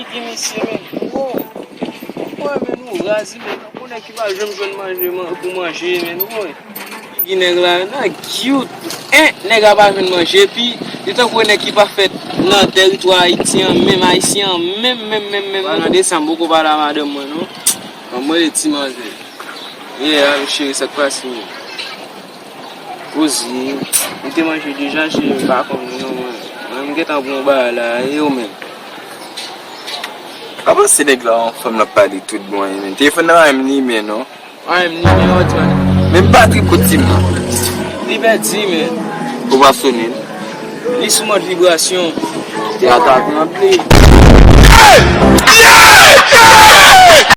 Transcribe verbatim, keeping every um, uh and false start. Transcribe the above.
Ki misye, men. Ou wè, men, nou raz, men. Ou nèg ki pa janm jwenn manje man- pou manje, men, ou wè. Ki nèg la, nan cute. En, nèg la pa jwenn manje, epi li tankou nèg ki pa fèt nan tèritwa Ayiti an, menm Ayisyen an, menm, menm, menm, menm. Pandan de sa, m poko pale a madanm mwen, non. Ban mwen le ti manzè. Yeah, alo, cheri, sa k pase, men? Poze. M te manje deja, cheri, m pa konnen, non, mwen. Mwen, m gentan bon bagay la, e ou menm? Pa panse nèg la yon fanm l ap pale tout bon, men. Telefòn nan pa menm limen, non. An, m ni men òdi, man. Men batri kote m nan? Li pèdi, men. Ou pa sonnen l? Li sou mòd vibrasyon. Te ata tranble.